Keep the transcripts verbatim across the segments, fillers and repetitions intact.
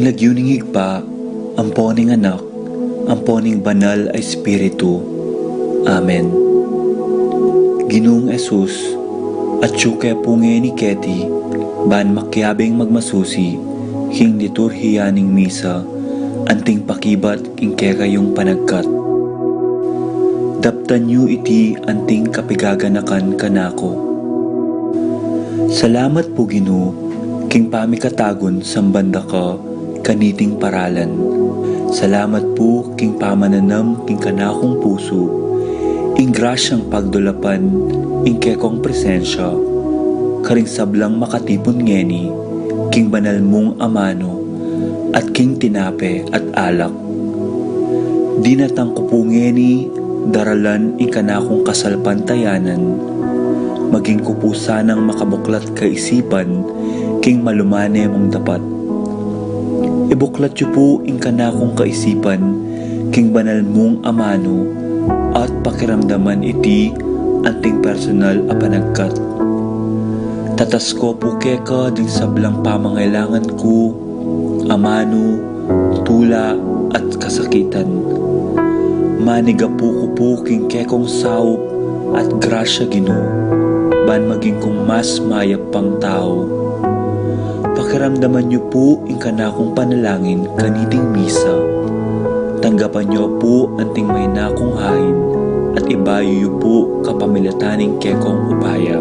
Agyuning Ibpa, ampo ning Anak, ampo ning Banal a Espiritu. Amen. Ginung Jesus, atyu ke pu ngeni keti, ban makiabing magmasusi king liturhiya ning misa, anting pakibat king kekayung panagkat. Daptan yu iti anting kapigaganakan kanaku. Salamat pu, Ginu, king pamikatagun samban da ka kaniting paralan. Salamat pu king pamananam king kanakung pusu ing grasyang pagdulapan ing kekong presensya karing sablang makatipun ngeni king banal mung amanu at king tinape at alak. Dinatang ku pu ngeni daralan ing kanakung kasalpantayanan, maging ku pu sanang makabuklat kaisipan king malumane mung dapat. Ibuklat yu pu ing kanakung kaisipan king banal mung amanu at pakiramdaman iti anting personal a panagkat. Tatas ko pu keka ding sablang pamangailangan ku, amanu, tula, at kasakitan. Manigapu ku pu king kekong saup at grasya, Ginu, ban maging kung mas mayap pang tau. Pakiramdaman yu pu ing kanakung panalangin kaniting misa. Tanggapan yu pu anting mahinakung hain at ibayu yu pu kapamilatan ning kekong upaya.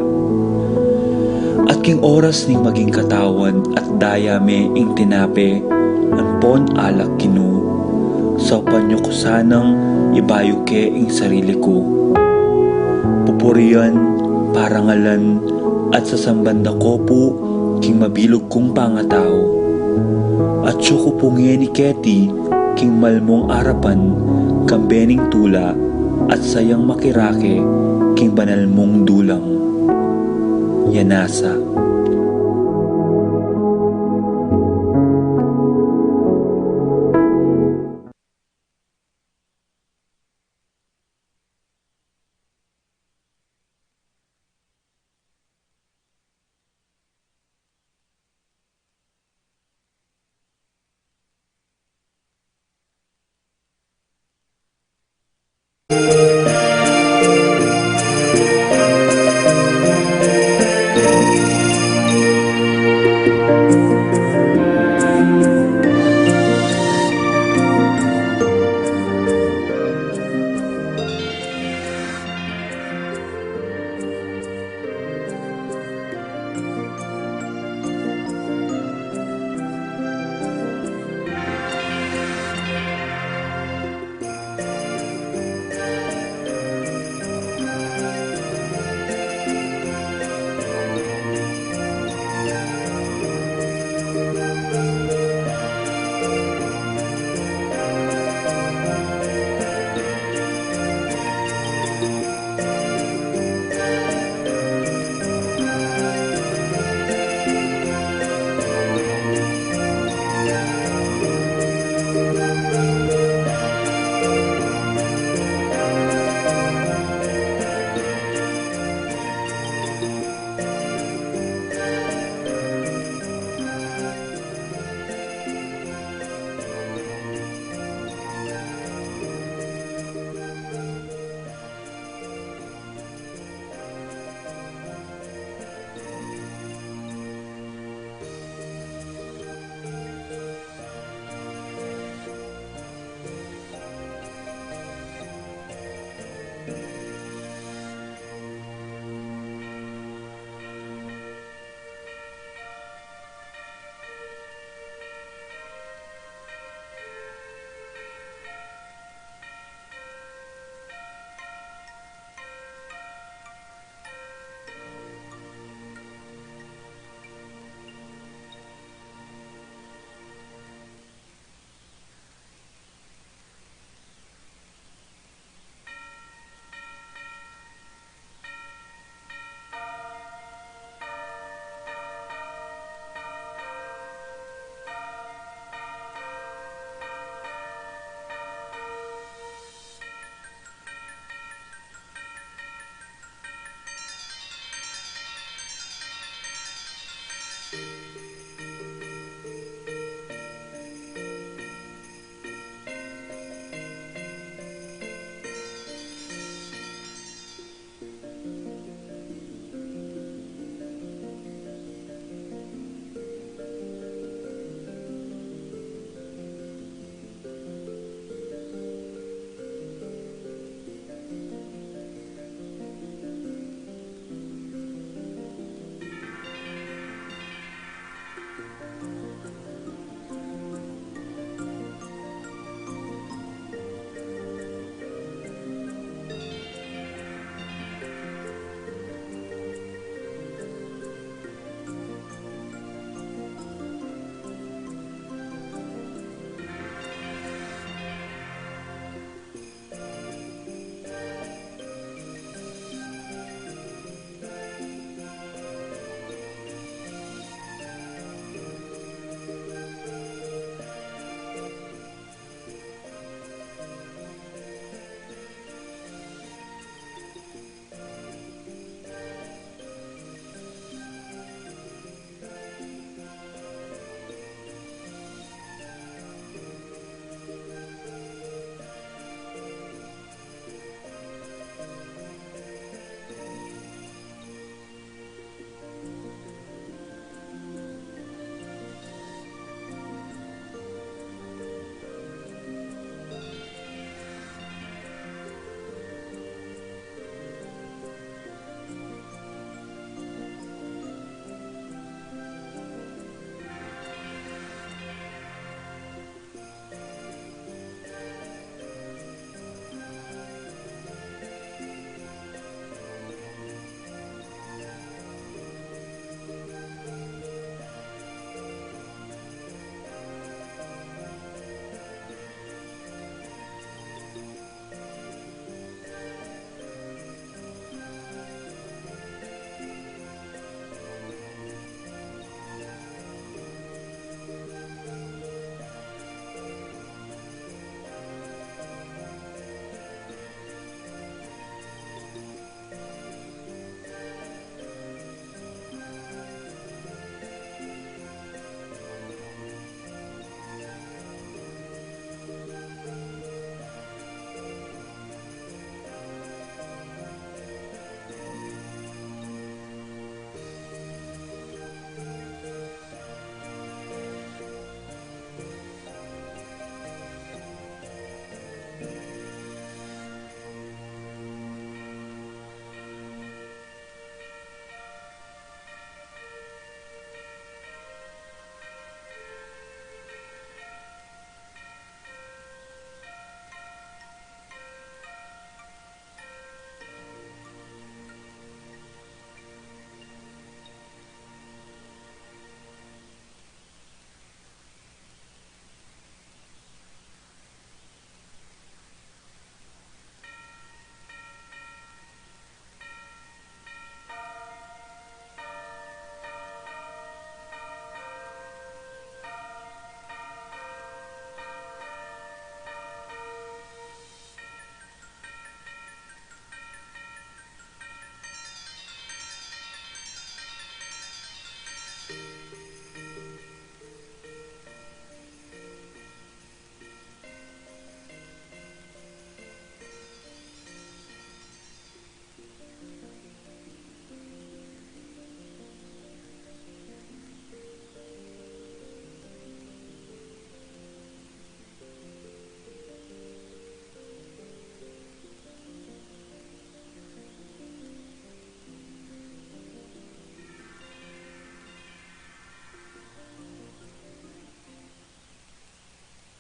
At king oras ning maging katawan at daya me ing tinape ampon alak, Ginu, saupan yu ku sanang ibayu ke ing sarili ku. Pupurian, parangalan, at sasamban da ko pu king mabilug kung pangatau. Atyu ku pu ngeni keti king malmung arapan kambe ning tula at sayang makirake king banal mung dulang. Yanasa.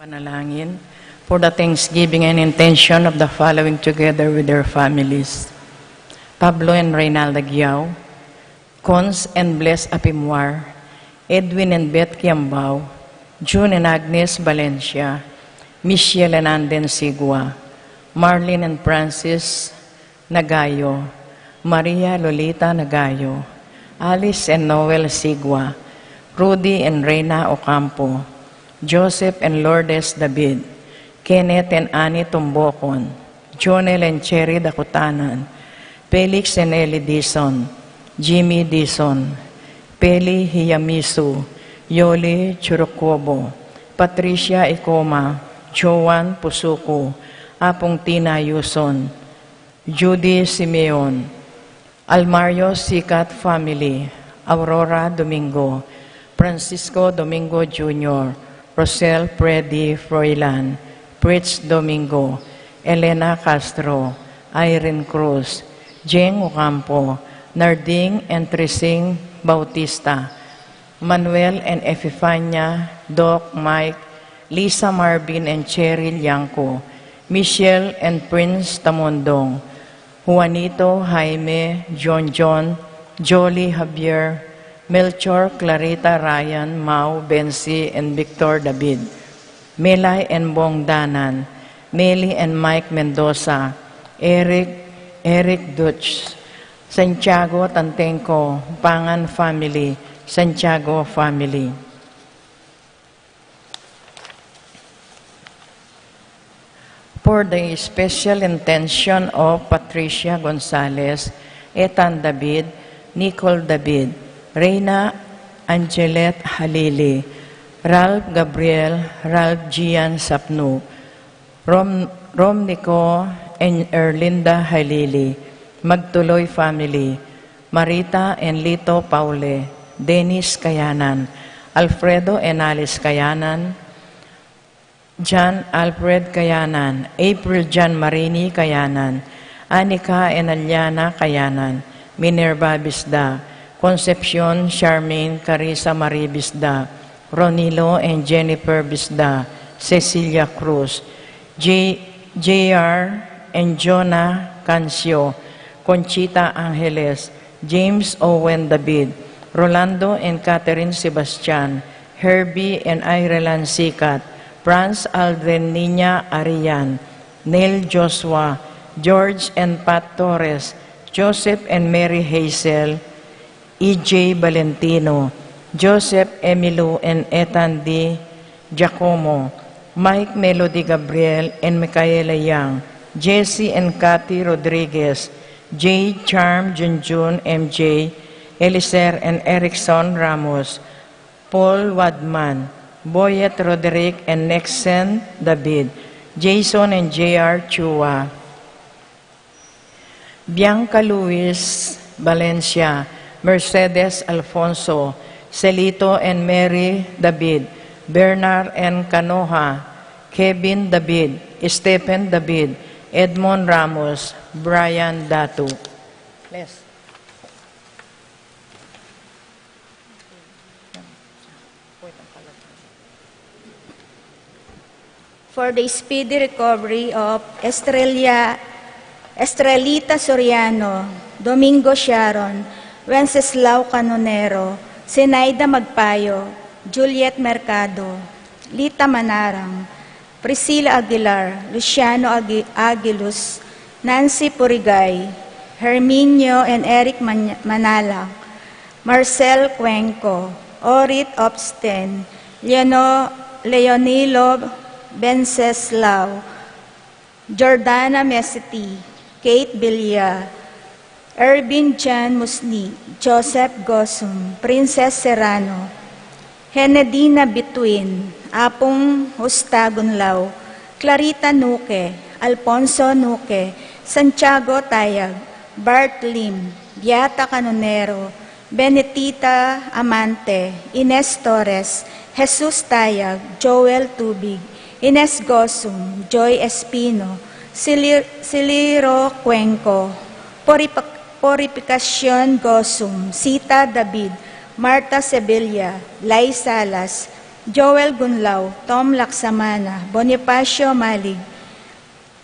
Panalangin for the thanksgiving and intention of the following together with their families: Pablo and Reynalda Guiao, Cons and Bless Apimwar, Edwin and Beth Kiambao, June and Agnes Valencia, Michelle and Anden Sigua, Marlene and Francis Nagayo, Maria Lolita Nagayo, Alice and Noel Sigua, Rudy and Reina Ocampo, Joseph and Lourdes David, Kenneth and Annie Tumbocon, Jonel and Cherry Dakutanan, Felix and Ellie Dizon, Jimmy Dizon, Peli Hiyamisu, Yoli Churukuobo, Patricia Icoma, Joan Pusuku, Apung Tina Yuson, Judy Simeon, Almario Sikat family, Aurora Domingo, Francisco Domingo Junior, Rosel Freddy Froilan, Fritz Domingo, Elena Castro, Irene Cruz, Jeng Ocampo, Narding and Trising Bautista, Manuel and Epifania, Doc, Mike, Lisa, Marvin and Cheryl Yanco, Michelle and Prince Tamondong, Juanito, Jaime, John John, Jolly, Javier, Melchor, Clarita, Ryan, Mau, Bensi and Victor David, Melay and Bong Danan, Meli and Mike Mendoza, Eric, Eric Dutch, Santiago Tantenco, Pangan family, Santiago family. For the special intention of Patricia Gonzalez, Ethan David, Nicole David, Reina Angelet Halili, Ralph Gabriel, Ralph Gian Sapnu, Rom, Rom Nico and Erlinda Halili, Magtuloy family, Marita and Lito Paule, Dennis Kayanan, Alfredo and Alice Kayanan, John Alfred Kayanan, April John Marini Kayanan, Anika and Aliana Kayanan, Minerva Bisda, Concepcion, Charmaine, Carissa Marie Bisda, Ronilo and Jennifer Bisda, Cecilia Cruz, J-, J R and Jonah Cancio, Conchita Angeles, James Owen David, Rolando and Catherine Sebastian, Herbie and Ireland Sikat, Franz Aldrin Nina Arian, Neil Joshua, George and Pat Torres, Joseph and Mary Hazel, E J Valentino, Joseph Emilio and Ethan D. Giacomo, Mike Melody Gabriel and Micaela Young, Jesse and Cathy Rodriguez, Jade Charm Junjun M J, Eliser and Erickson Ramos, Paul Wadman, Boyet Roderick and Nexen David, Jason and J R Chua, Bianca Luis Valencia, Mercedes Alfonso, Celito and Mary David, Bernard and Canoha, Kevin David, Stephen David, Edmond Ramos, Brian Datu. Bless. For the speedy recovery of Estrella, Estrelita Soriano, Domingo Sharon, Wenceslao Canonero, Zenaida Magpayo, Juliet Mercado, Lita Manarang, Priscilla Aguilar, Luciano Agui-, Aguiluz, Nancy Purigay, Herminio and Eric Man-, Manalang, Marcel Cuenco, Orit Obsten, Leono-, Leonilo Benceslao, Jordana Mesiti, Kate Villa, Ervin Jan Musni, Joseph Gosum, Princess Serrano, Henedina Bituin, Apung Husta Gunlao, Clarita Nuque, Alfonso Nuque, Santiago Tayag, Bart Lim, Beata Canonero, Benitita Amante, Ines Torres, Jesus Tayag, Joel Tubig, Ines Gosum, Joy Espino, Sili-, Siliro Cuenco, Puripac-, Purificacion Gosum, Sita David, Marta Sevilla, Lai Salas, Joel Gunlaw, Tom Laksamana, Bonifacio Malig,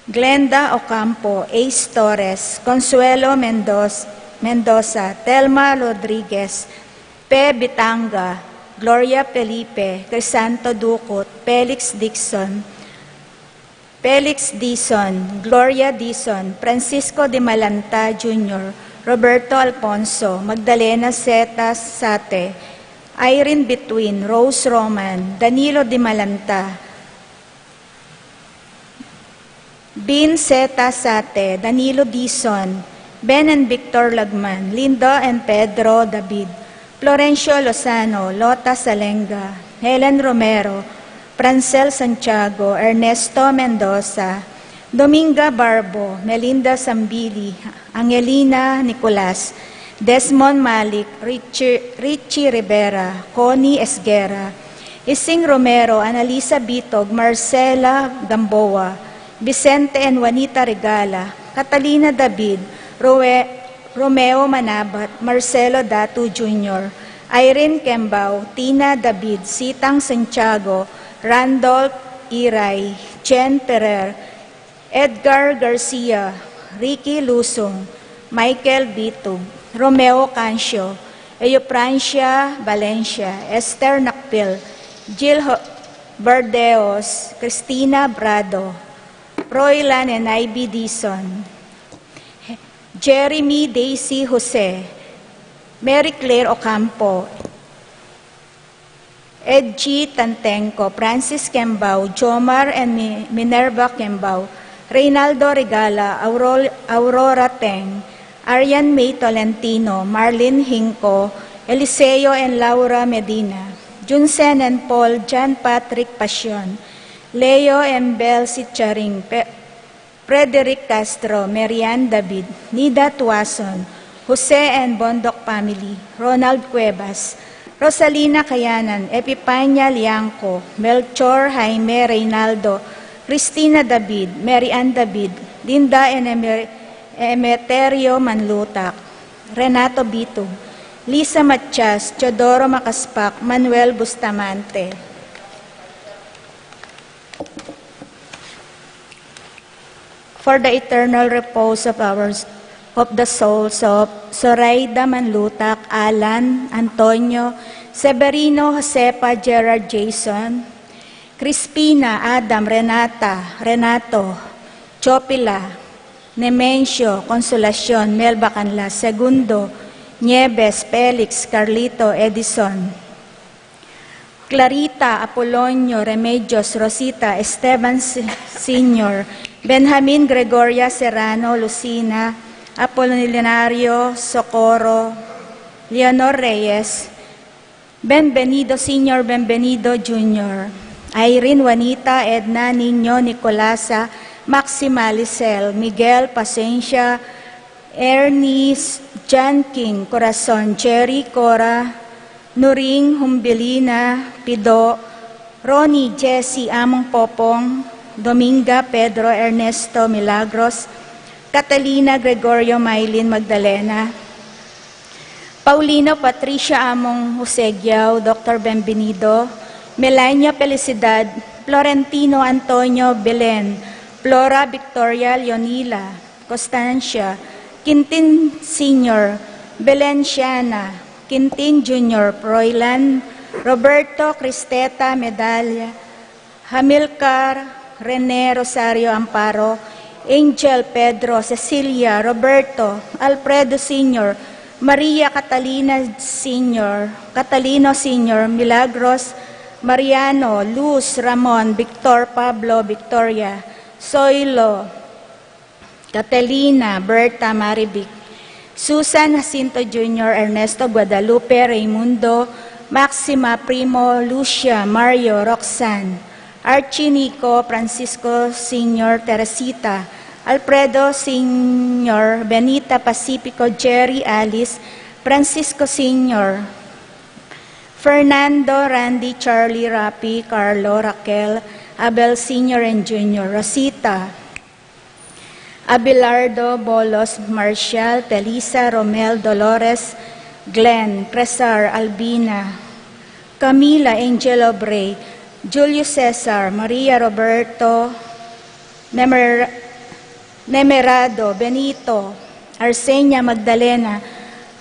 Glenda Ocampo, Ace Torres, Consuelo Mendoz-, Mendoza, Telma Rodriguez, Pe Bitanga, Gloria Felipe, Crisanto Ducut, Felix Dixon, Felix Dizon, Gloria Dizon, Francisco de Malanta Junior, Roberto Alfonso, Magdalena Zeta Sate, Irene Between, Rose Roman, Danilo de Malanta, Bin Zeta Sate, Danilo Dizon, Ben and Victor Lagman, Linda and Pedro David, Florencio Lozano, Lota Salenga, Helen Romero, Francel Santiago, Ernesto Mendoza, Dominga Barbo, Melinda Sambili, Angelina Nicolas, Desmond Malik, Richie, Richie Rivera, Connie Esguerra, Ising Romero, Analisa Bitog, Marcela Gamboa, Vicente and Juanita Regala, Catalina David, Rue-, Romeo Manabat, Marcelo Datu Junior, Irene Kembao, Tina David, Sitang Santiago, Randolph Iray, Jen Ferrer, Edgar Garcia, Ricky Lusung, Michael Bitug, Romeo Cancio, Eufrancia Valencia, Esther Nakpil, Jill Ho-, Verdeos, Christina Brado, Roylan and Ivy Dizon, Jeremy Daisy Jose, Mary Claire Ocampo, Edgy Tantenco, Francis Kembao, Jomar and Mi-, Minerva Kembao, Reynaldo Regala, Auror-, Aurora Teng, Arian May Tolentino, Marlene Hinco, Eliseo and Laura Medina, Junsen and Paul, John Patrick Pasion, Leo and Bel Sicharing, Pe-, Frederick Castro, Marian David, Nida Tuason, Jose and Bondoc family, Ronald Cuevas, Rosalina Kayanan, Epipania Liangco, Melchor Jaime Reynaldo, Cristina David, Marian David, Linda and Emer-, Emeterio Manlutak, Renato Bitug, Lisa Matias, Teodoro Macaspac, Manuel Bustamante. For the eternal repose of our, of the souls of Zoraida Manlutak, Alan, Antonio, Severino, Josefa, Gerard, Jason, Crispina, Adam, Renata, Renato, Chopila, Nemencio, Consolacion, Melba Canlas, Segundo, Nieves, Felix, Carlito, Edison, Clarita, Apolonio, Remedios, Rosita, Esteban Si-, Senior, Benjamin, Gregoria, Serrano, Lucina, Apolinario, Socorro, Leonor Reyes, Benvenido Senior, Benvenido Junior, Irene, Juanita, Edna, Niño, Nicolasa, Maxima, Lisel, Miguel, Pasencia, Ernie, John King, Corazon, Jerry, Cora, Nuring, Humbilina, Pido, Ronnie, Jesse, Among Popong, Dominga, Pedro, Ernesto, Milagros, Catalina, Gregorio, Mylene, Magdalena, Paulino, Patricia, Among Jose Giao, Doctor Benvenido, Melania, Felicidad, Florentino, Antonio, Belen, Flora, Victoria, Leonila, Constancia, Quintin Senior, Belenciana, Quintin Junior, Froilan, Roberto, Cristeta, Medalla, Hamilcar, Rene, Rosario, Amparo, Angel, Pedro, Cecilia, Roberto, Alfredo Senior, Maria Catalina Senior, Catalino Senior, Milagros, Mariano, Luz, Ramon, Victor, Pablo, Victoria, Soilo, Catalina, Berta, Marivic, Susan, Jacinto Junior, Ernesto, Guadalupe, Raimundo, Maxima, Primo, Lucia, Mario, Roxanne, Archie, Nico, Francisco Senior, Teresita, Alfredo Senior, Benita, Pacifico, Jerry, Alice, Francisco Senior, Fernando, Randy, Charlie, Rapi, Carlo, Raquel, Abel Senior and Junior, Rosita, Abelardo, Bolos, Marshall, Felisa, Romel, Dolores, Glenn, Cresar, Albina, Camila Angel Obrey, Julio Cesar, Maria Roberto, Nemer-, Nemerado, Benito, Arsenia Magdalena,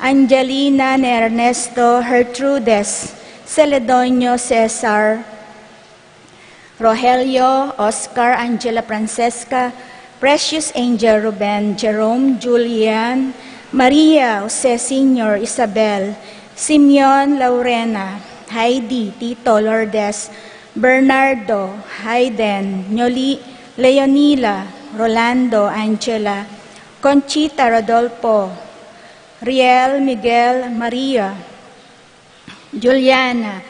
Angelina Ne Ernesto, Gertrudes, Celedonio Cesar, Rogelio, Oscar, Angela Francesca, Precious Angel Ruben, Jerome, Julian, Maria, Jose Senior, Isabel, Simeon, Laurena, Heidi, Tito, Lourdes, Bernardo, Hayden, Nyoli, Leonila, Rolando, Angela, Conchita, Rodolfo, Riel, Miguel, Maria, Juliana,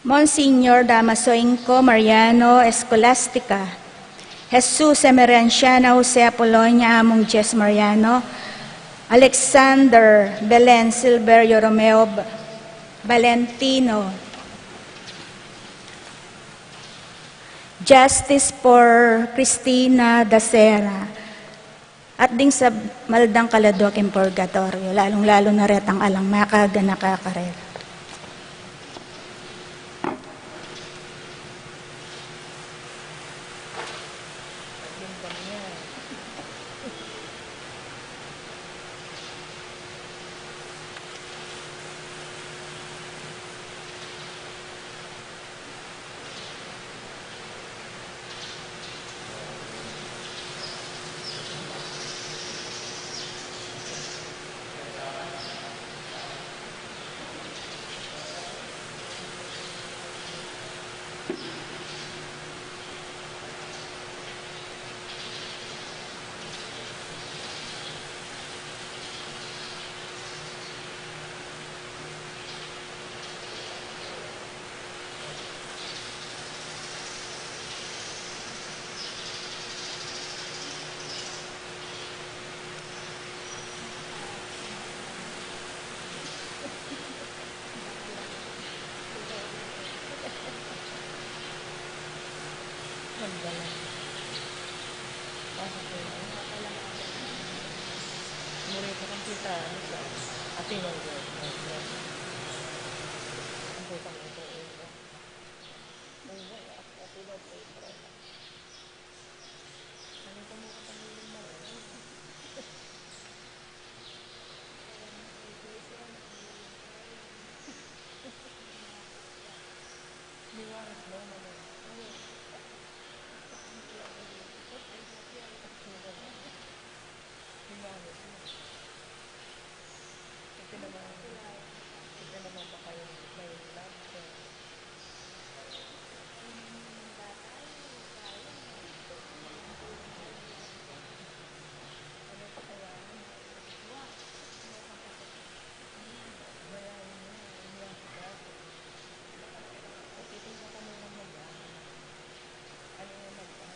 Monsignor Damaso Inco, Mariano, Escolastica, Jesus Emerenciana, Jose Apolonia, Among Jess Mariano, Alexander, Belen, Silverio, Romeo, B-, Valentino. Justice for Christina Dacera. At ding sa maldang kaladua king purgatoryo, lalung-lalu na retang alang makaganaka karela. Murita kang kita, ano siya? Ating ang Ito naman, ito naman pa kayo may love, eh. Ano pa kaya? Bayaran mo, hindi ako dati. Nagtitinda kami ng mangga. Ano yung mangga?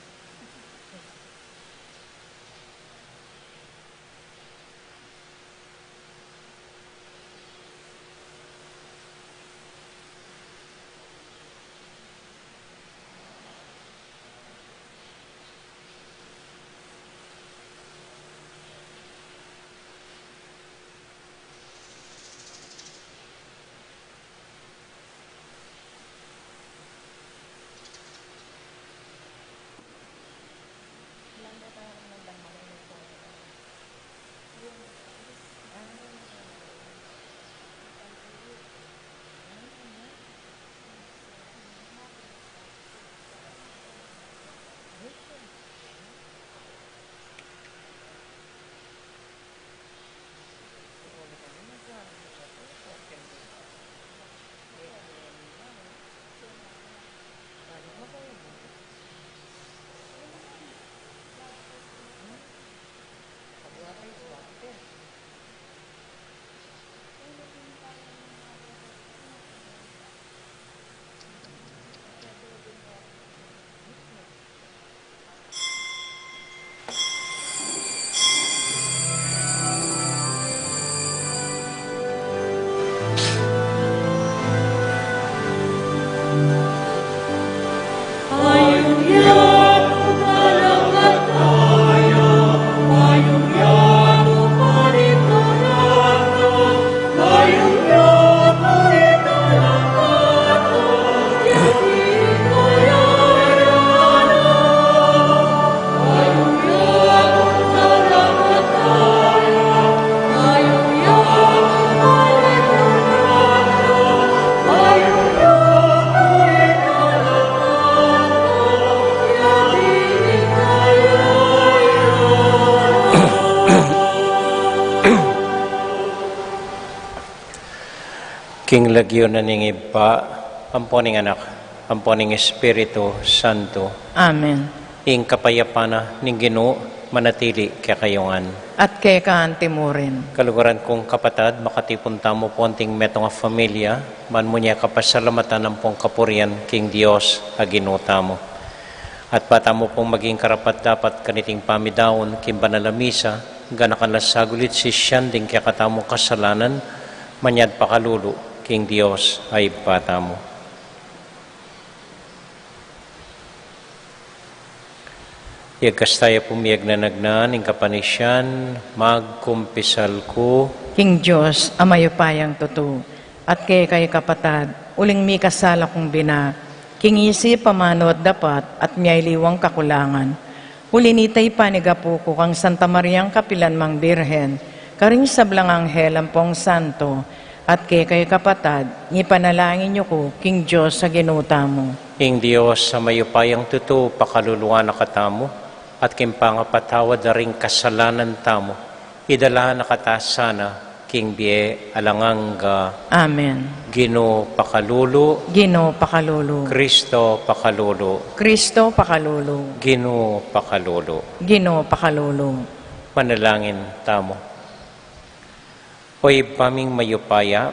Ing lagyu na ning Ibpa, ampo ning Anak, ampo ning Espiritu Santo. Amen. Ing kapayapan na ning Ginu manatili kekayu ngan. At keka anti mu rin. Kaluguran kung kapatad, makatipun tamu pu anting metung a familia, ban mu ne kapasalamatan ampong kapurian king Dios a Ginu tamu. At ba tamu pung maging karapat-dapat kaniting pamidaun king banal a misa, ganakan la saguli sisian ding kekatamung kasalanan, manyad pakalulu king Dios a Ibpa tamu. Iyagkas taya pung miyagnanagnan ing kapanisian, magkumpisal ku king Dios a mayupayang tutu, at kekayu kapatad, uling mikasala kung bina, king isip, amanu at dapat, at miyaliwang kakulangan. Uli nita, ipanigapu ku kang Santa Mariang kapilan mang Birhen, karing sablang anghel ampong santo, at kekayu kapatad, ipanalangin yu ku king Dios a Ginu tamu. Ing Dios a mayupayang tutu pakaluluan na katamu, at king pangapatawad da ring kasalanan tamu, idala na kata sana king bie alang angga. Amen. Ginu pakalulu. Ginu pakalulu. Kristo pakalulu. Kristo pakalulu. Ginu pakalulu. Ginu pakalulu. Manalangin tamu. O Ibpa ming mayupaya,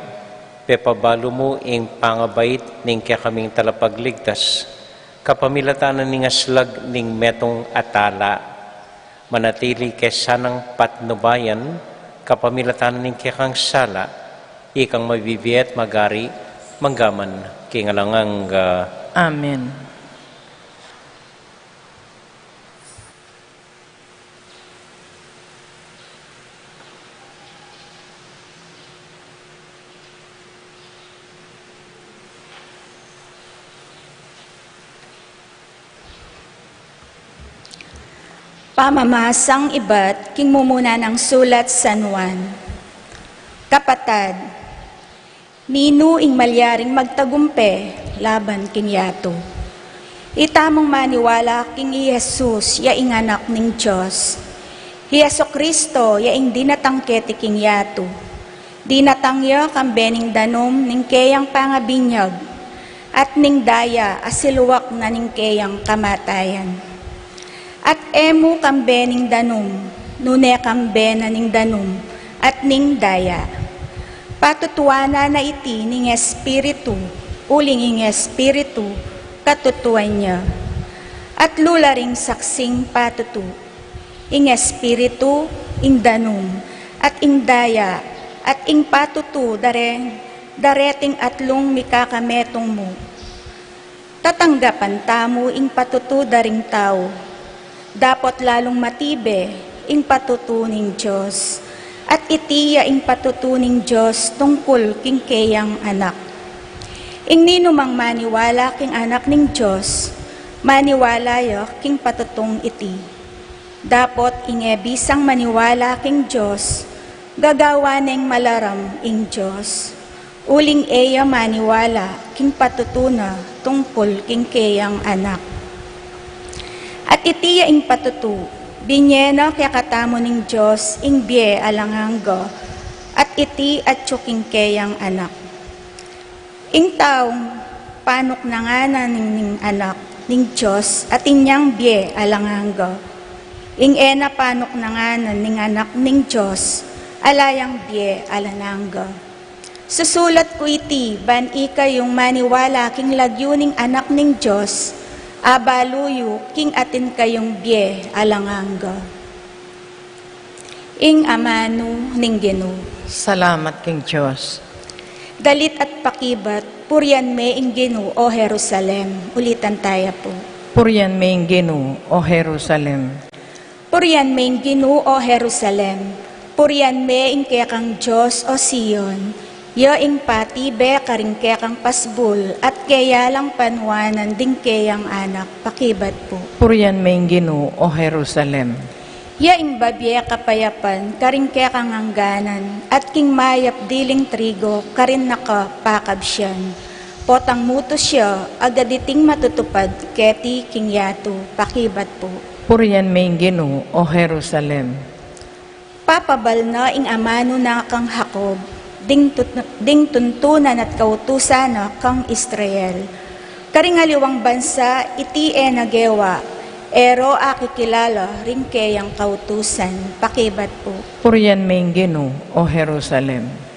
pepabalu mu ing pangabait ning kekaming Talapagligtas, kapamilatan na ning aslag ning metung a tala, manatili ke sanang patnubayan, kapamilatan na ning kekang sala, ikang mabibie at magari, manggaman king alang angga. Amen. Pamamasang ibat king mumuna nang sulat San Juan. Kapatad, ninu ing malyaring magtagumpe laban king yatu? Itamung maniwala king i Jesus ya ing Anak ning Dios. I Jesucristo ya ing dinatang keti king yatu. Dinatang ya kambe ning danum ning keyang pangabinyag, at ning daya a siluak na ning keyang kamatayan. At e mu kambe ning danum, nune kambe na ning danum at ning daya. Patutuanan na iti ning Espiritu, uling ing Espiritu katutuan ya. At lula ring saksing patutu, ing Espiritu, ing danum, at ing daya, at ing patutu dare, dareting atlung mikakametung mu. Tatanggapan tamu ing patutu da ring tau. Dapot lalung matibe ing patutu ning Dios, at iti ya ing patutu ning Dios tungkul king keyang Anak. Ing ninumang maniwala king Anak ning Dios, maniwala ya king patutung iti. Dapot ing e bisang maniwala king Dios, gagawan neng malaram ing Dios. Uling e ya maniwala king patutu na tungkul king keyang Anak. At iti ya ing patutu, binie na kekatamu ning Dios ing bie alang angga, at iti atyu king keyang Anak. Ing taung panuknangan na ning, ning Anak ning Dios, atin yang bie alang angga. Ing e na panuknangan na ning Anak ning Dios, ala yang bie alang angga. Susulat ku iti ban ikayung maniwala king lagyu ning Anak ning Dios, abalu yu king atin kayung bie alang angga. Ing amanu ning Ginu. Salamat king Dios. Dalit at pakibat, purian me ing Ginu, o Jerusalem. Ulitan taya pu. Purian me ing Ginu, o Jerusalem. Purian me ing Ginu, o Jerusalem. Purian me ing kekang Dios, o Sion. Ya ing patibe karing kekang pasbul, at keya lang panuanan ding keyang anak. Pakibat pu. Purian me ing Ginu, o Jerusalem. Ya ing babie kapayapan karing kekang angganan, at king mayap diling trigo karing nakapakabsian. Potang mutus ya, agad iting matutupad keti king yatu. Pakibat pu. Purian me ing Ginu, o Jerusalem. Papabal na ing amanu na kang Jacob, ding tut-, ding tuntunan at kautusan na kang Israel. Karing aliwang bansa, iti e na gewa, e ro akikilala ring keyang kautusan. Pakibat pu. Purian me ing Ginu, O Jerusalem.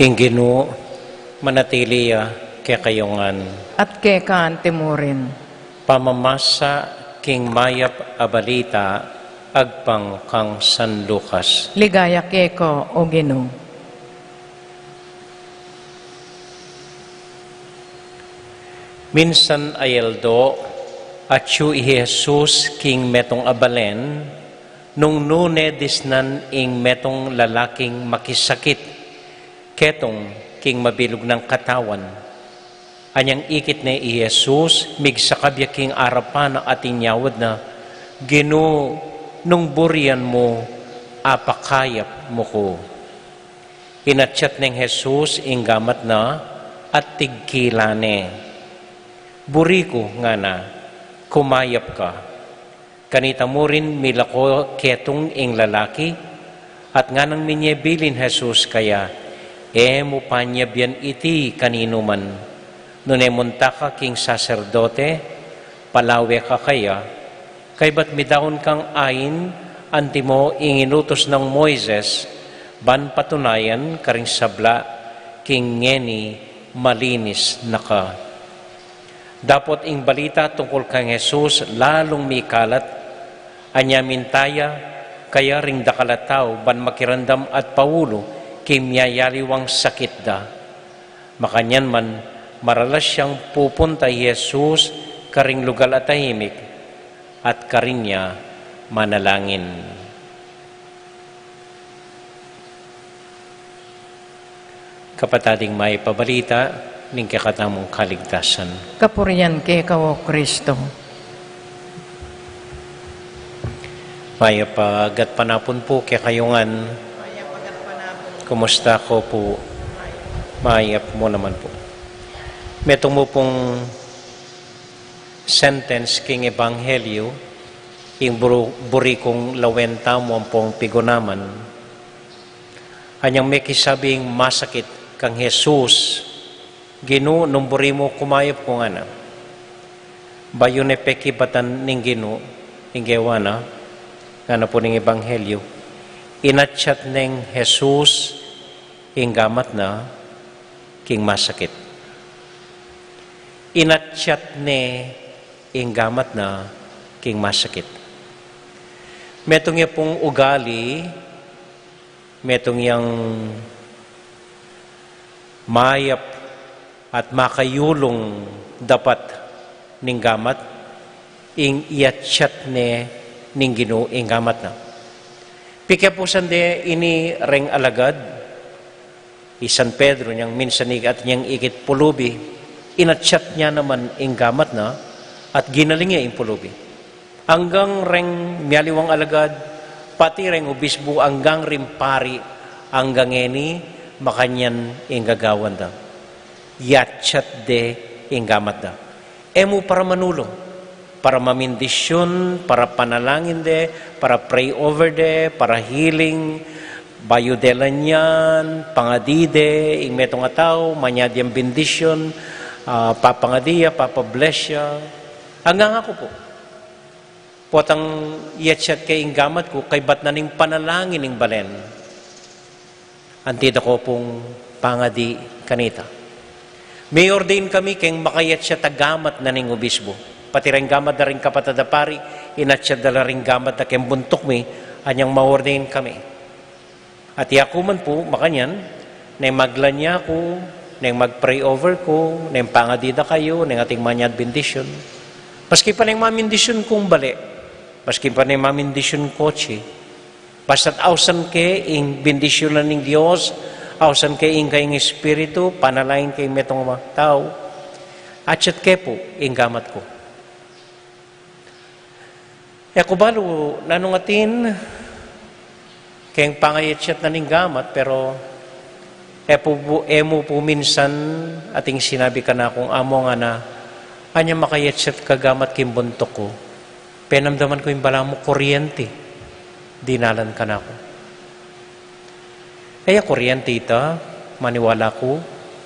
Ing Ginu manatili ya kekayu ngan. At keka antimurin. Pamamasa king mayap a balita agpang kang San Lucas. Ligaya keka, O Ginu. Minsan a aldo, atyu i Jesus king metung a balen, nung nune disnan ing metung lalaking makisakit, ketung king mabilug nang katawan. Anyang ikit ne i Jesus, migsakab ya king arapan na at inyawad na, "Ginu, nung burian mu, apakayap mu ku." Inatyat neng Jesus ing gamat na at tigkilan ne. "Buri ku," ngana, "kumayap ka." Kanita mu rin milako ketung ing lalaki, at nganang minye bilin Jesus kaya, "E mu panyabyan iti kaninuman. Nune munta ka king saserdote, palawe ka kaya, kaybat midaun kang ain antimo ing inutus nang Moises, ban patunayan karing sabla king ngeni malinis na ka." Dapot ing balita tungkul kang Jesus lalung mikalat, anya minta ya kaya ring dakal a tau ban makiramdam at paulu king miyayaliwang sakit da. Makanyan man, maralas yang pupunta i Jesus karing lugal a tahimik at karin ya manalangin. Kapatad, ing mayap a balita ning kekatamung kaligtasan. Kapurian keka, O Kristo. Mayap a gatpanapun pu kekayu ngan. Kumusta ko pu? Mayap mu naman pu. Metung mu pung sentence king Ebanghelyo, ing buru-, buri kung lawen tamu ampong pigunaman. Anyang mekisabing masakit kang Jesus, "Ginu, nung buri mu, kumayap ku," ngana. Bayu ne pekibatan ning Ginu ing gewa na, ngana pu ning Ebanghelyo, inatyat neng Jesus ing gamat na king masakit. Inatyat ne ing gamat na king masakit. Metung ya pung ugali, metung yang mayap at makayulung dapat ning gamat, ing iyatyat ne ning Ginu ing gamat na. Pikepusan de ini reng alagad, i San Pedro, nyang minsan ikat nyang ikit pulubi, inatyat ne naman ing gamat na, at ginaling ya ing pulubi. Anggang reng mialiwang alagad, pati reng ubisbu, anggang ring pari, anggang ngeni, makanyan ing gagawan da. Iyatyat de ing gamat da. E mu para manulung, para mamindisyun, para panalangin de, para pray over de, para healing, bayu de la nyan, pangadi de, ing metung a tau, manyad yang bendisyun, ah, papangadi ya, papabless ya. Anggang aku pu. Potang iyatyat ke ing gamat ku, kaybat na ning panalangin ing balen. Anti da ko pung pangadi kanita. Mi-ordain kami keng makayatyat a gamat na ning ubisbu. Pati ring gamat da ring kapatad a pari, inatyat da la ring gamat da keng buntuk mi, anyang ma-ordain kami. At yaku man pu, makanyan, neng maglanya ku, neng mag-pray over ku, neng pangadi da kayu, neng ating manyad bendisyun. Maski pa neng mamindisyun kung bale, maski pa neng mamindisyun kotse, basta't ausan ke ing bendisyunan ning Dios, ausan ke ing kayang Espiritu, panalangin ke ing metung a tau, atyat ke pu ing gamat ku. E ku balu nung atin keng pangayatyat na ning gamat, pero e pu, e mu pu minsan ating sinabi kanakung, "Among, ana, anya makayatyat ka gamat king buntuk ku?" Penamdaman ku ing balamu kuryente dinalan kanaku. E ya kuryente ita, maniwala ku,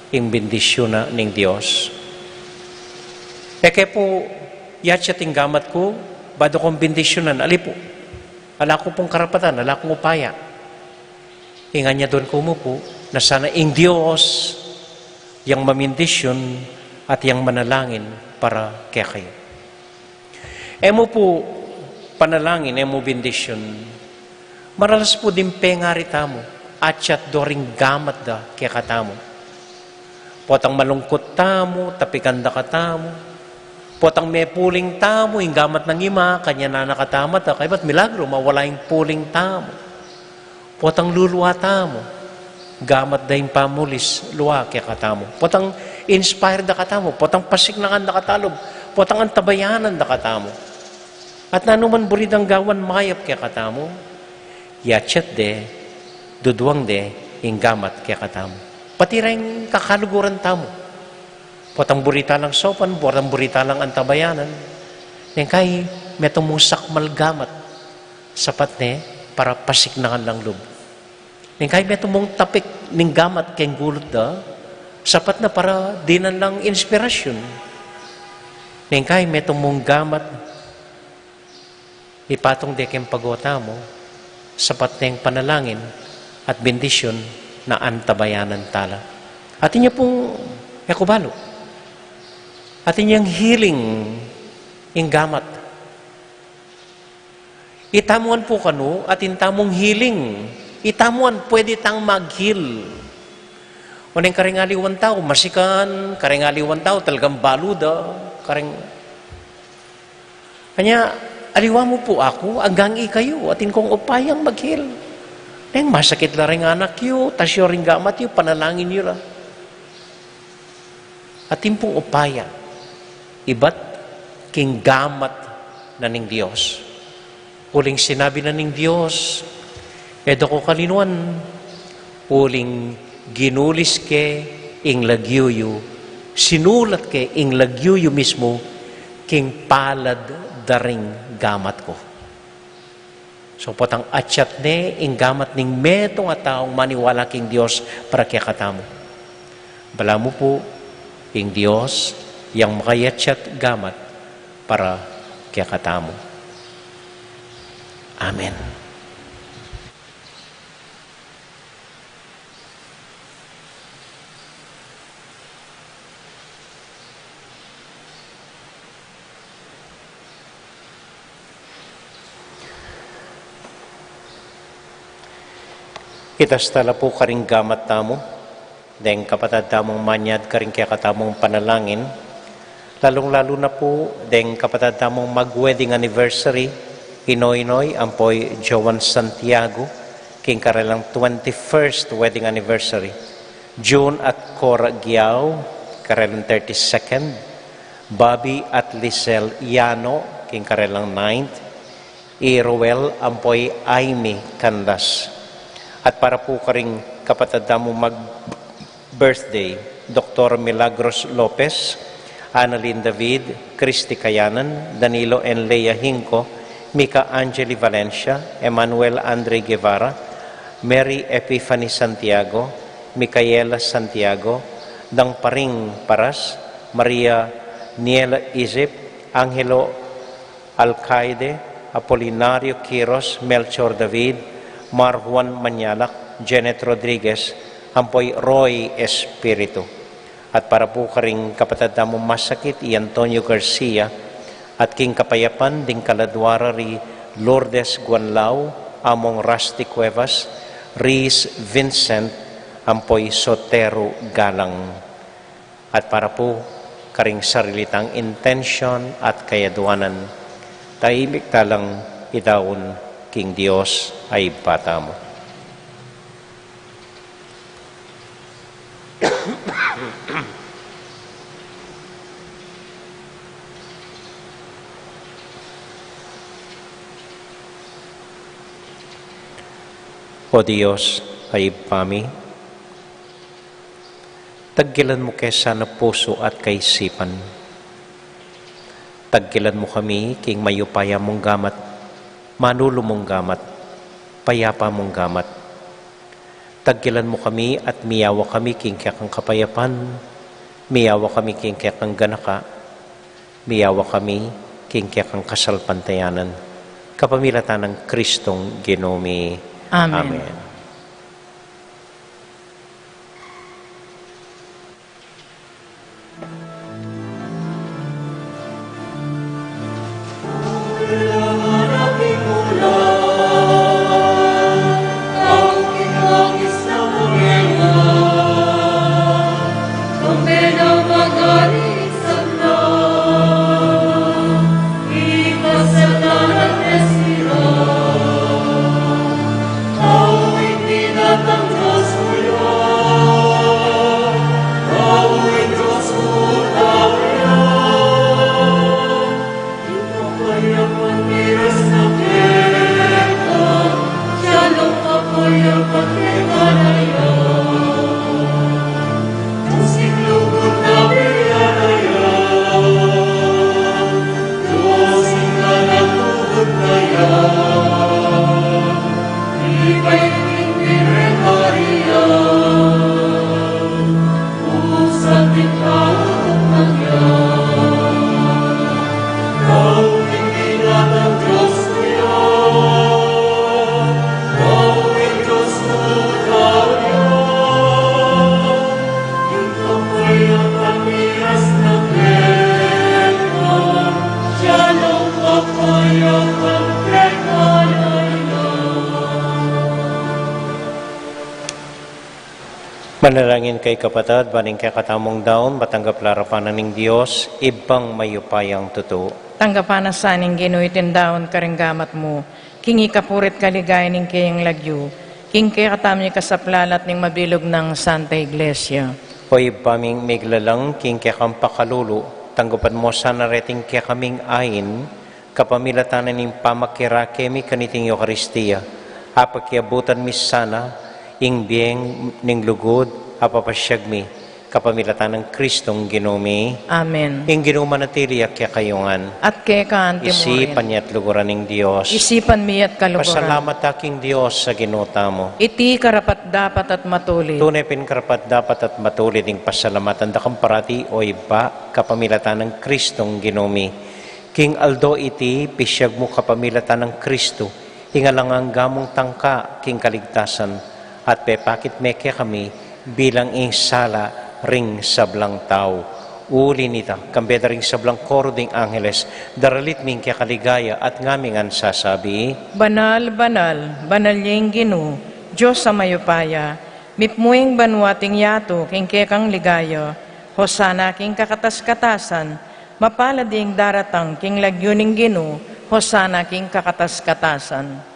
ing bendisyun na ning Dios. E ke pu yatyat ing gamat ku, ba da kung bendisyunan, ali pu. Ala ku pung karapatan, ala kung upaya. Ing anyadun ku mu pu, na sana ing Dios yang mamindisyun at yang manalangin para kekayu. E mu pu panalangin, e mu bendisyun. Maralas pu ding pengari tamu, atyat do ring gamat da kekatamu. Potang malungkut tamu, tapikan da katamu. Potang mepuling tamu, ing gamat nang ima, kanyan na katamu, ta kaybat milagru, mawala ing puling tamu. Potang luluwa tamu, gamat da ing pamulis luwa kekatamu. Potang inspire da katamu, potang pasiknangan da katamu lub, potang antabayanan da katamu. At nanu man buri dang gawan mayap kekatamu, yatyat de, duduwang de, ing gamat kekatamu. Pati reng kakaluguran tamu. Potang buri talang saupan, potang buri talang antabayanan. Neng kai, metung mung sakmal gamat. Sapat ne para pasiknangan lang lub. Neng kai metung mung tapik ning gamat keng gulut da, sapat na para dinan lang inspirasyun. Neng kai metung mung gamat, ipatung de keng pagota mu, sapat neng panalangin at bendisyun na antabayanan tala. Atin ya pung, e ku balu. Atin yang healing ing gamat. Itamuan pu kanu, atin tamung healing. Itamuan, pwede tang mag-heal. Oneng kareng aliwan tau, masikan, kareng aliwan tau, talagang balu da, kareng, anya, aliwa mu pu aku, anggang ikayu, atin kung upayang mag-heal. Neng masakit la reng anak yu, tas yu ring gamat yu, panalangin yu la. Atin pung upaya, ibat king gamat na ning Dios. Uling sinabi na ning Dios, e da ko kalinuan, uling ginulis ke ing lagyu yu, sinulat ke ing lagyu yu mismu, king palad da ring gamat ku. So, potang atyat ne ing gamat ning metung a taung maniwala king Dios para kekatamu. Balamu pu, ing Dios yang makayatyat gamat para kekatamu. Amen. Itas tala pu karing gamat tamu, deng kapatad tamung manyad karing kekatamung panalangin, lalung-lalu na pu deng kapatad tamung mag-wedding anniversary, i Noynoy ampo i Joan Santiago, king karelang twenty-first wedding anniversary. June at Cora Giao, karelang thirty-second. Bobby at Lisel Yano, king karelang ninth. I Roel ampo i Aimee Candas. At para pu karing kapatad tamung mag-birthday, Doktor Milagros Lopez, Annalyn David, Christy Kayanan, Danilo and Lea Hinco, Mica Angeli Valencia, Emmanuel Andre Guevara, Mary Epiphany Santiago, Micaela Santiago, Dangparing Paras, Maria Niela Isip, Angelo Alcaide, Apolinario Quiros, Melchor David, Mar Juan Mañalac, Janet Rodriguez, ampo i Roy Espiritu. At para pu karing kapatad tamung masakit, i Antonio Garcia, At king kapayapan ding kaladua ra ri Lourdes Guanlao, Among Rusty Cuevas, Reese Vincent, ampo i Sotero Galang. At para pu karing sarili tang intensyon at kayaduanan, taimik talang idaun king Dios a Ibpa tamu. O Dios a Ibpa mi, tagkilan mu ke sana pusu at kaisipan. Tagkilan mu kami king mayupaya mung gamat, manulu mung gamat, payapa mung gamat. Tagkilan mu kami at miyawa kami king kekang kapayapan, miyawa kami king kekang ganaka, miyawa kami king kekang kasalpantayanan. Kapamilatan nang Kristong Ginu mi. Amen. Amen. Manalangin kayu, kapatad, ban ing kekatamung daun matanggap la arapan na ning Dios, Ibpang mayupayang tutu. Tanggapan na sa ning Ginu iting daun karing gamat mu, king ikapuri't kaligayan ning keyang lagyu, king kekatamung ikasaplalat ning mabilug nang Santa Iglesia. O Ibpa ming miglalang king kekang pakalulu, tanggapan mu sana reting kekaming ain, kapamilatan na ning pamakirake mi kaniting Eukaristia, apakiabutan mi sana ing bie ning lugud a papasyag mi, kapamilatan nang Kristong Ginu mi. Amen. Ing Ginu manatili ya kekayu ngan. At keka antimurin. Isipan ya't luguran ning Dios. Isipan mi ya't kaluguran. Pasalamat ta king Dios a Ginu tamu. Iti karapat-dapat at matulid. Tune pin karapat-dapat at matulid ing pasalamatan da kang parati, o Ibpa, kapamilatan nang Kristong Ginu mi. King aldo iti, pisyag mu kapamilatan nang Kristo ing alang angga mung tangka king kaligtasan, at pepakit me kekami bilang ing sala ring sablang tau. Uli nita, kambe da ring sablang koro ding angeles, daralit mi ing keka ligaya at ngami ngan sasabi: Banal, banal, banal ya ing Ginu, Dios a mayupaya, mipmu ing banua at ing yatu king kekang ligaya. Hosana king kakatas-katasan. Mapalad ing daratang king lagyu ning Ginu. Hosana king kakatas-katasan.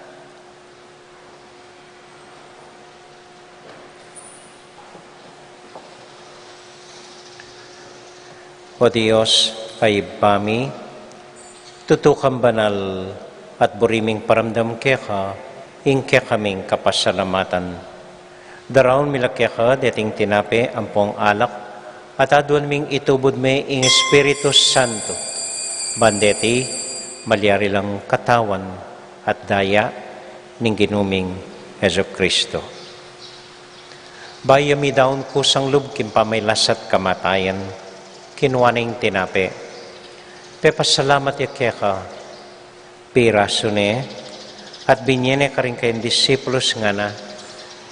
O Dios a Ibpa mi, tutu kang banal, at buri ming paramdam keka ing kekaming kapasalamatan. Daraun mi la keka deting tinape ampong alak, at aduan ming itubud me ing Espiritu Santo, ban deti malyari lang katawan at daya ning Ginu ming Jesucristo. Bayu ya midaun kusang lub king pamaglasat kamatayan, kinua ne ing tinape, pepasalamat ya keka, pirasu ne, at binye ne karing kayang disipulus, ngana: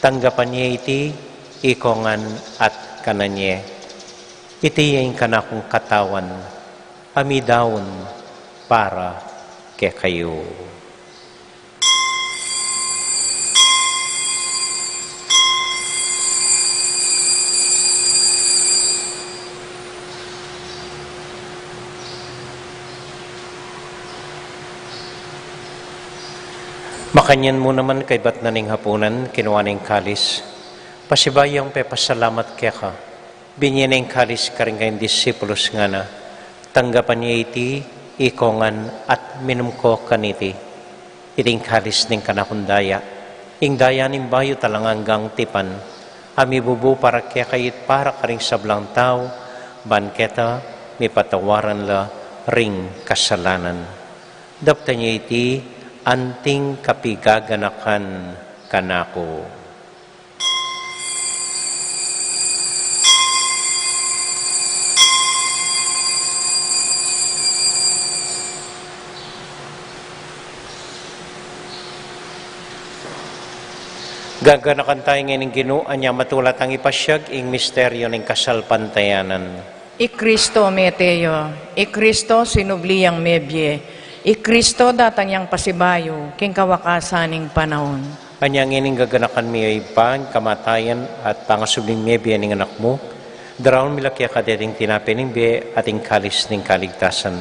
Tanggapan ye iti ikongan at kanan ye. Iti ya ing kanakung katawan a midaun para kekayu. Makanyan mu naman kaybat na ning hapunan, kinua ne ing kalis, pasibayu yang pepasalamat keka, binye ne ing kalis karing kayang disipulus, ngana: Tanggapan ye iti, ikongan, at minum ko kaniti. Iti ing kalis ning kanakung daya, ing daya ning bayu at alang anggang tipan, a mibubu para kekayu at para karing sablang tau, ban keta mipatawaran la ring kasalanan. Daptan ye iti anting kapigaganakan kanaku. Gaganakan taya ing Ginu, anya matula tang ipasiag ing misteryu ning kasalpantayanan. I Kristo mete ya, i Kristo sinubli yang mebie, i Kristo datang yang pasibayu king kawakasan ning panaun. Anya ngeni gaganakan mi, o Ibpa, ing kamatayan at pangasubling mebie ning Anak mu, daraun mi la keka deting tinape ning bie at ing kalis ning kaligtasan.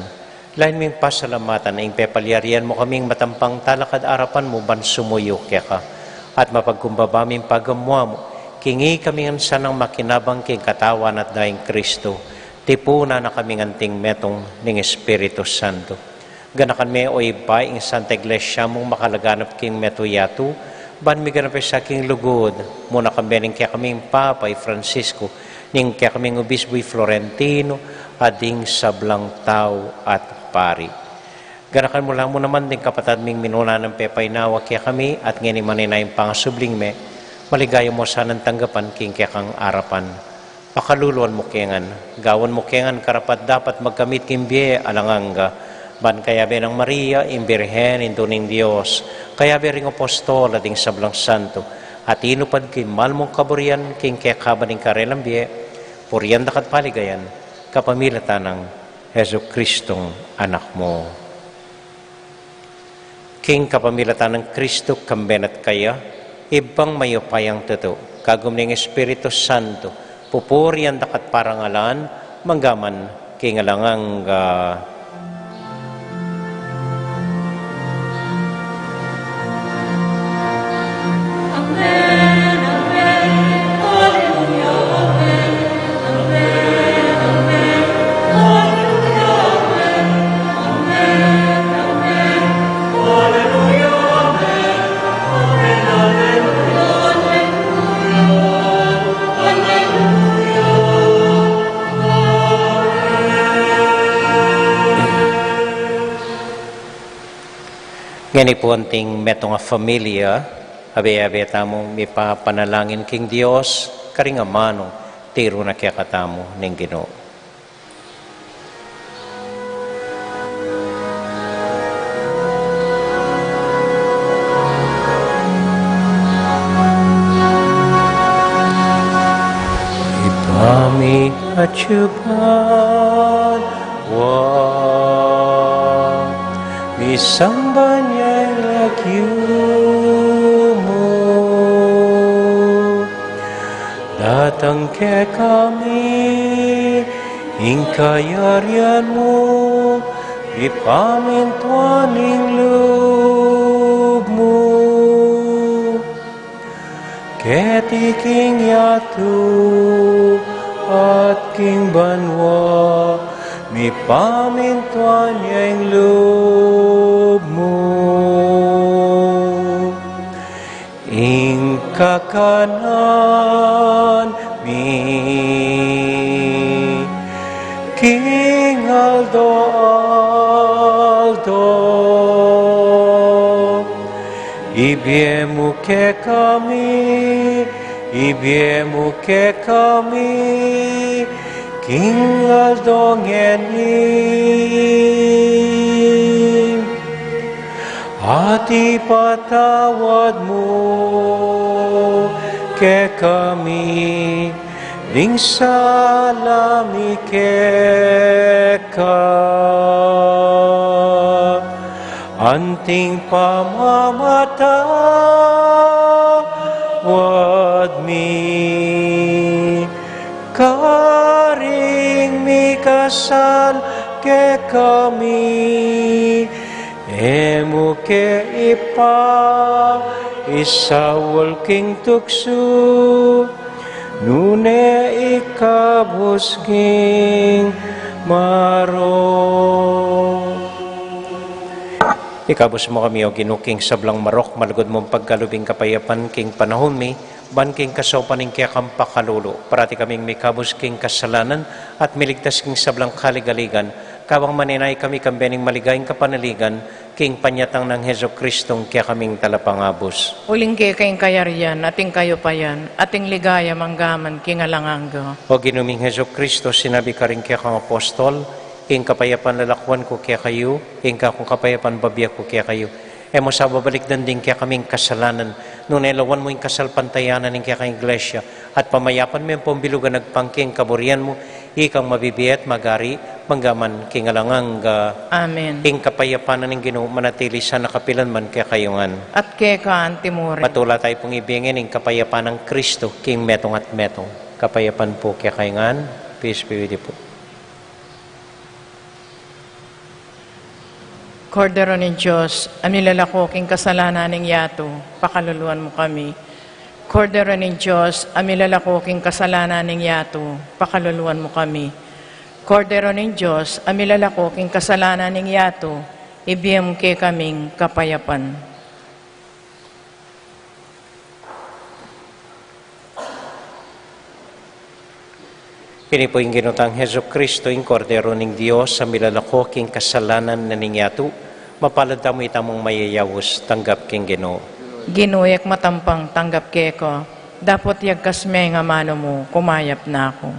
Lain ming pasalamatan ing pepalyarian mu kaming matampang talakad arapan mu ban sumuyu keka, at mapagkumbaba ming pagamuan mu, king ikami ngan sanang makinabang king katawan at daya nang Kristo, tipunan na kaming anting metung ning Espiritu Santo. Ganakan me, o Ibpa, ing Santa Iglesia mung makalaganap king metung yatu, ban miganap ya sa king lugud mu, na kambe ning kekaming Papa i Francisco, ning kekaming Obispo i Florentino, at ding sablang tau at pari. Ganakan mu la mu naman ding kapatad ming minuna nang pepainawa kekami at ngeni manenaya ing pangasubling me, maligaya mu sanang tanggapan king kekang arapan. Pakaluluan mu ke ngan, gawan mu ke ngan karapat-dapat magkamit king bie alang angga, ban kayabe nang Maria, ing Birhen, Indu ning Dios, kayabe ring apostol at ding sablang santo, a tinupad king mal mung kaburian king kekaban ning karelang bie, purian da ka at paligayan, kapamilatan nang Jesucristong Anak mu. King kapamilatan nang Kristo, kambe na at kaya, Ibpang mayupayang tutu, kagum ning Espiritu Santo, pupurian da ka at parangalan, mangga man king alang angga. Ngeni pu anting metung a familia, abe-abe tamu mipapanalangin king Dios, karing amanu tiru na kekatamu ning Ginu. Ibpa mi atsu ka banua, misamban ya ing lagyu mu, datang kekami ing kayarian mu, mipamintuan ing lub mu keti king yatu at king banua. Mipamintuan ya ing lub mu. Ing kakanan mi king aldo-aldo ibie mu kekami, ibie mu kekami king aldo ngeni. At ipatawad mu kekami ding sala mi keka, Anting pamamatawad mi, karing mikasala kekami, e mu ke ipaisaul king tuksu, nune ikabus king marok. Ikabus mu kami, O Ginu, king sablang marok, malugud mung pagkalub ing kapayapan king panaun mi, ban king kasaupan ning kekang pakalulu, parati kaming mikabus king kasalanan, at miligtas king sablang kaligaligan, kabang manenaya kami kambe ning maligayang kapanaligan, king panyatang nang Jesucristong kekaming Talapangabus. Uling keka ing kayarian, at ing kayupayan, at ing ligaya manggaman king alang angga. O Ginu ming Jesucristo, sinabi karing kekang apostol, ing kapayapan lalakuan ku kekayu, ing kakung kapayapan babie ku kekayu. E mu sa babalikdan ding kekaming kasalanan, nune lawan mu ing kasalpantayanan ning kekang Iglesia, at pamayapan me ampong bilugan agpang king kaburian mu, ikang mabibie at magari, manggaman king alang angga. Amen. Ing kapayapan na ning Ginu manatili sana kapilan man kekayu ngan. At keka antimurin. Patula tayu pung ibie ngan ing kapayapan nang Kristo king metung at metung. Kapayapan pu kekayu ngan. Peace be with you pu. Kordero ning Dios, a milalako king kasalanan ning yatu, pakaluluan mu kami. Kordero ning Dios, a milalako king kasalanan ning yatu, pakaluluan mu kami. Kordero ning Dios, a milalako king kasalanan ning yatu, ibie mu kekaming kapayapan. Ini pu ing Ginu tang Jesucristo, ing Kordero ning Dios, a milalako king kasalanan na ning yatu. Mapalad tamu itamung mayayaus, tanggap king Ginu. Ginu, e ku matampang tanggap keka, dapot yagkas me ing amanu mu, kumayap na ku.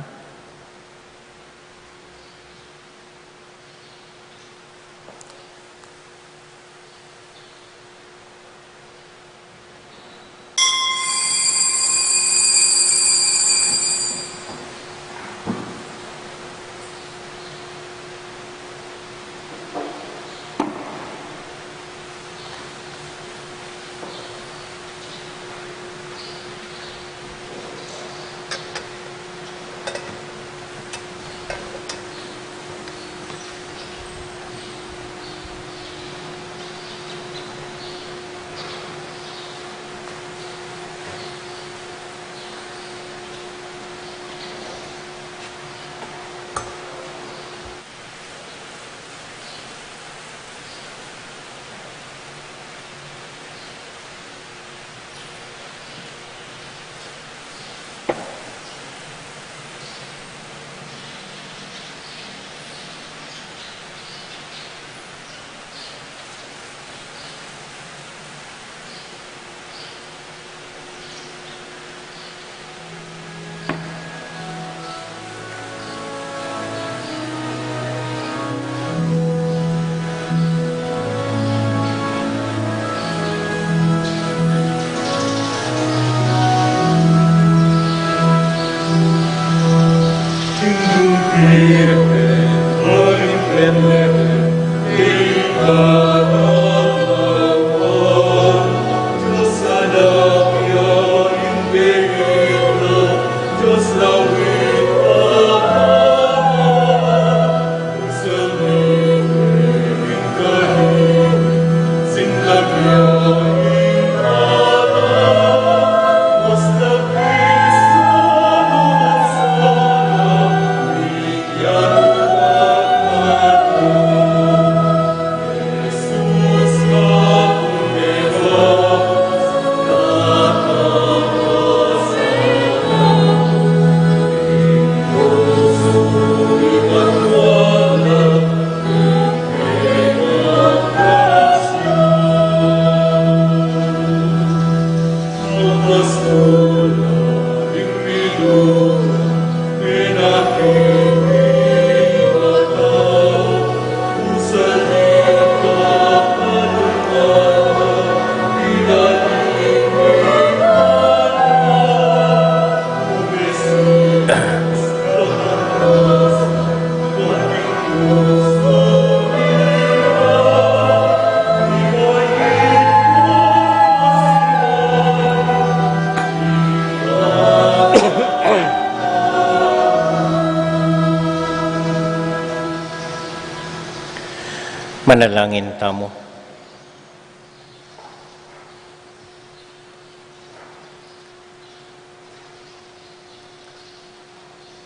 Manalangin tamu.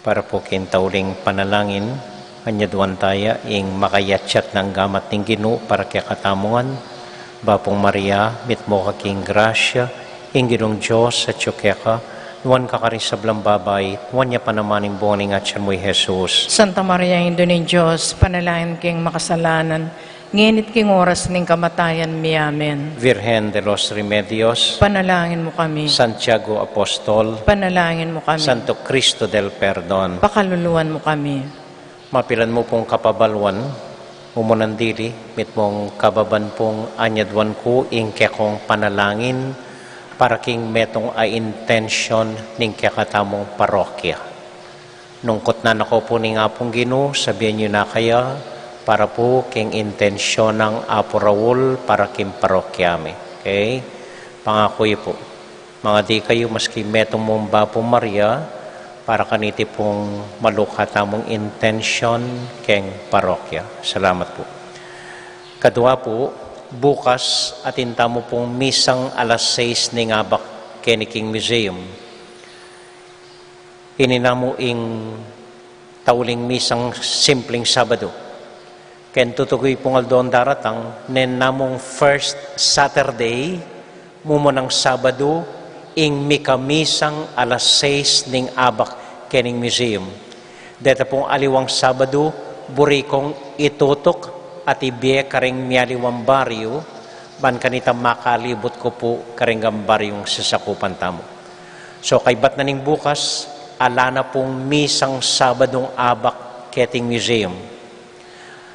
Para pu king tauling panalangin, anyaduan taya ing makayatyat nang gamat ning Ginu para kekatamu ngan. Bapu Maria, mitmu ka king grasya, ing Ginung Dios atyu keka, nuan ka karing sablang babai, nuan ya pa naman ing bunga ning atyan mu, i Jesus. Santa Maria, Indu ning Dios, ipanalangin mu kaming makasalanan, ngeni at king oras ning kamatayan mi. Amen. Virgen de los Remedios, ipanalangin mu kami. Santiago Apostol, ipanalangin mu kami. Santo Cristo del Perdon, pakaluluan mu kami. Mapilan mu pung kapabaluan, mumunang dili, mitmung kababan pung anyaduan ku ing kekong panalangin para king metung a intensyon ning kekatamung parokya. Nung kutnan na ko pu ning Apung Ginu, sabian yu na kaya para pu king intensyon nang Apu Raul para king parokya mi. Okay? Pangaku yu pu. Mangadi kayu maski metung mung Bapu Maria, para kaniti pung maluka tamung intensyon keng parokya. Salamat pu. Kadua pu, bukas atin tamu pung misang alas sais ning abak keni king museum. Ini namu ing tauling misang simpling Sabadu. Keng tutuki pung aldong daratang, neng namung first Saturday, mumunang Sabadu, ing mikamisang alas sais ning abak kening museum. Deta pung aliwang Sabadu, buri kung itutuk at ibie karing mialiwang baryu, ban kanita makalibut ku pu karing baryung sasakupan tamu. So, kaybat na ning bukas, ala na pung misang Sabadung abak keting museum.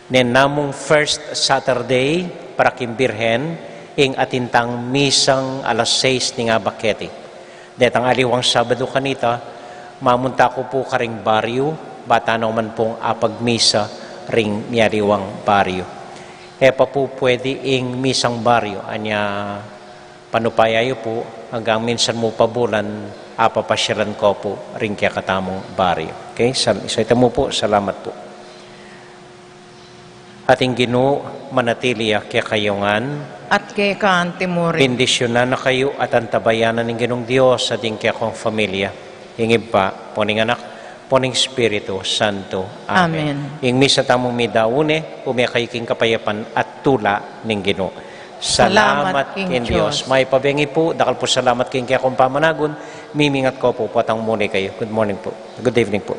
Neng namung first Saturday para king Birhen, ing atin tang misang alas sais ning abak keti. Detang aliwang Sabadu kanita, mamunta ku pu karing baryu, ba tana man pung apagmisa ring mialiwang baryu. E pa pu pwede ing misang baryu, anya panupaya yu pu, anggang minsan mu pa bulan, apapasyalan ko pu ring kekatamung baryu. Okay? Sal-, so ita mu pu, salamat pu. Ating Ginu, manatili ya kekayu ngan. At keka anti mu rin. Bendisyunan na kayu at antabayanan ning Ginung Dios, ating kekong familia. Ing Ibpa, ampo ning Anak, ampo ning Espiritu Santo. Amen. Amen. Ing misa tamung midaun ne, ume kayu king kapayapan at tula ning Ginu. Salamat king Dios. Mayap a bengi pu, dakal pung salamat king kekong pamanagun, mimingat ko pu, potang muli kayu. Good morning pu. Good evening pu.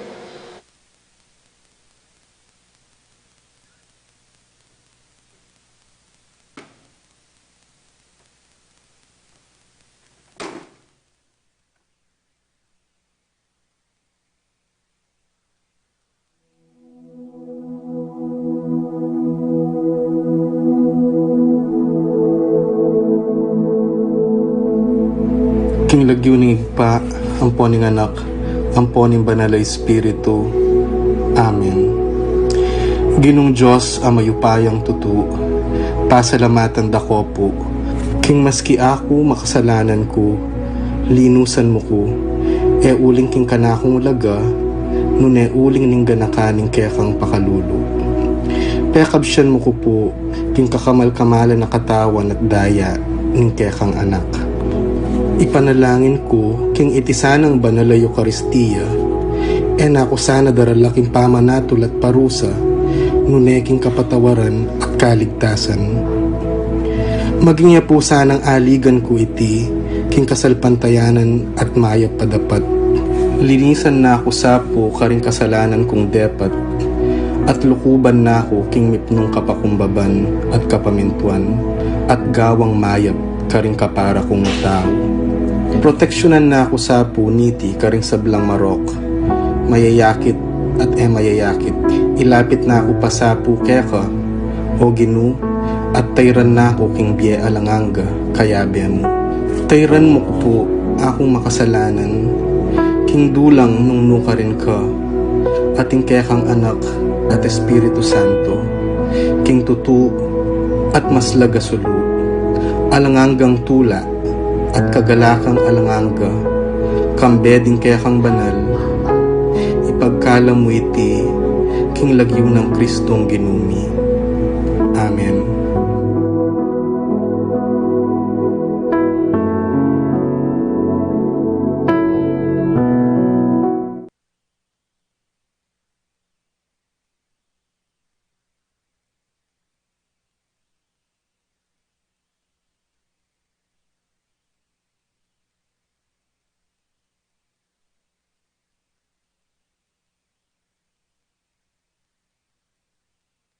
King lagyu ning Ibpa, ampo ning Anak, ampo ning Banal a Espiritu. Amen. Ginung Dios a mayupayang tutu, pasalamatan da ko pu, king maski aku makasalanan ku, linusan mu ku, e uling king kanakung laga, nune uling ning ganakan ning kekang pakalulu. Pekabsian mu ku pu, king kakamal-kamalan a katawan at daya ning kekang Anak. Ipanalangin ku, king iti sanang banal a Eukaristia, e na ku sana darala king pamanatul at parusa, nune king kapatawaran at kaligtasan. Maging ya pu sanang aligan ku iti, king kasalpantayanan at mayap a dapat. Linisan na ku sa pu karing kasalanan kung depat, at lukuban na ku king mipnung kapakumbaban at kapamintuan, at gawang mayap karing kapara kung tau. Proteksyunan na ku sa pu niti karing sablang marok, mayayakit at e mayayakit. Ilapit na ku pa sa pu keka, O Ginu, at tayran na ku king bie alang angga, kayabe mu. Tayran mu ku pu, akung makasalanan, king dulang nung nukarin ka, at ing kekang Anak at Espiritu Santo, king tutu at maslag a sulu, alang anggang tula at kagalakan alang angga, kambe ding kekang banal, ipagkalam mu iti king lagyu nang Kristong Ginu mi. Amen.